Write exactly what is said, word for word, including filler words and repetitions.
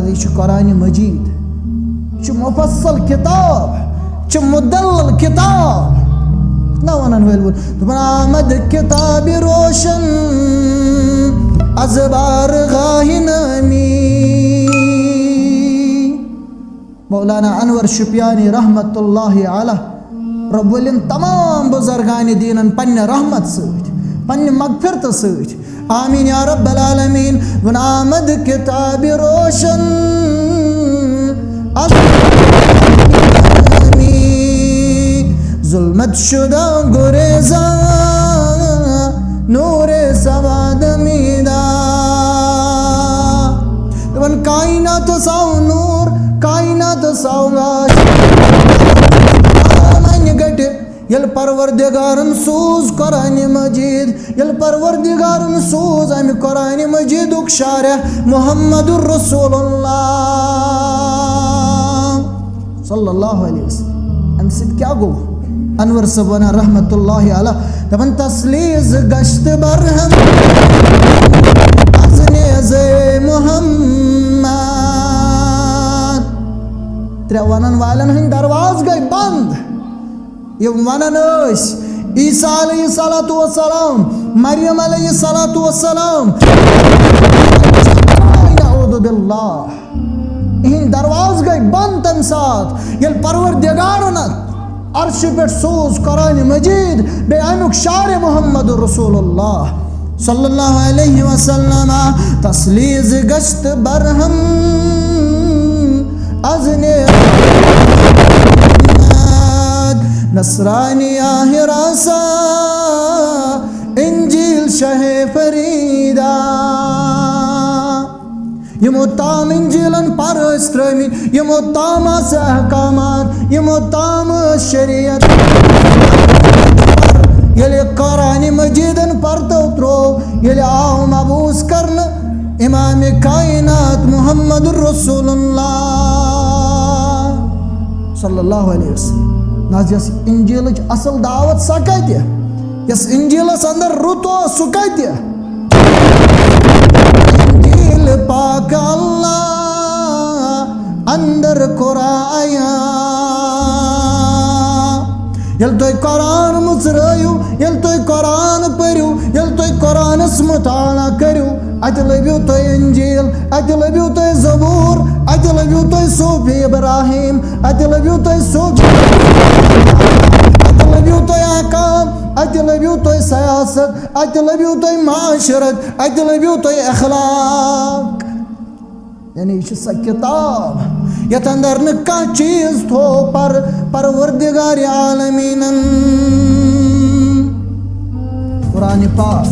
یہِ چھُ قرآنِ مجیٖد، یہِ چھُ مُفصل کِتاب، یہِ چھُ مُدلل کِتاب۔ نہ وَنَن وٲلۍ ووٚن، دوٚپُن، آمد کِتابِ روشن از بارگاہِ نامی۔ مولانا انور شُپیانی رحمت اللہ علیہ، رب ولین تمام بزرگان دینن پننہِ رحمت سۭتۍ، پننہِ مغفرتہٕ سۭتۍ، آمین یا رب العالمین۔ وۄنۍ آمد کِتابِ روشن از ظلمت شدہ گریزاں نورِ سواد میداں۔ دپان کائناتس آو نور، کائناتس آو گاش۔ آمن گٹہِ ییٚلہِ پروردگارن سوٗز قرآنِ مجیٖد، ییٚلہِ پروردگارن سوٗز امہِ قرآنِ مجیٖدُک شارح محمد رسول اللہ صلی اللہ علیہ وسلم۔ امہِ سۭتۍ کیٛاہ گوٚو؟ انور صٲب ونان رحمت اللہ علیہ، دپان تسلیٖز گشت برہم از نیزِ محمد۔ ترٛےٚ ونن والٮ۪ن ہٕنٛدۍ دروازٕ گٔے بنٛد۔ یِم ونان ٲسۍ عیسیٰ علیہ الصلوۃ والسلام، مریم علیہ الصلوۃ والسلام، نعوذ باللہ، یِہِنٛدۍ دروازٕ گٔے بنٛد تَمہِ ساتہٕ ییٚلہِ پروردگارن عرشہِ پٮ۪ٹھ سوٗز قرآنِ مجیٖد، بیٚیہِ اَمیُک شارح محمد رسول اللہ صلی اللہ علیہ وسلم۔ تسلیٖز گشت برہم از نیزِ محمد، نصرانیہ ہراساں انجیل شہ فریدا۔ یِمو تام انجیلن پر ٲسۍ ترٲومٕتۍ، یِمو تام آسہٕ احکامات، یِمو تام ٲس شریعت۔ ییٚلہِ قرآنِ مجیٖدن پرتو ترٛوو، ییٚلہِ آو مبعوث کرنہٕ امام کائنات محمد رسول اللہ صلی اللہ علیہ وسلم۔ نہ حظ، یۄس انجیلٕچ اصل دعوت سۄ کتہِ؟ یۄس انجیلس اندر رُت اوس سُہ کتہِ؟ انجیل پاک اللہ اندر قرآن آیا۔ ییٚلہِ تُہۍ قرآن مُژرٲیِو، ییٚلہِ تُہۍ قرآن پٔرِو، ییٚلہِ تُہۍ قرآنس مطالعہ کٔرِو، اتہِ لٔبِو تُہۍ انجیل، اتہِ لٔبِو تُہۍ زبور، اتہِ لٔبِو تُہۍ صوفِ ابراہیم، اتہِ لٔبِو تُہۍ صوفِ، اتہِ لٔبِو تُہۍ احکام، اتہِ لٔبِو تُہۍ سیاست، اتہِ لٔبِو تُہۍ معاشرت، اتہِ لٔبِو تُہۍ اخلاق۔ یعنی یہِ چھِ سۄ کِتاب یَتھ اندر نہٕ کانٛہہ چیٖز تھوٚو پر پروردگار عالمیٖنن۔ قرآن پاک۔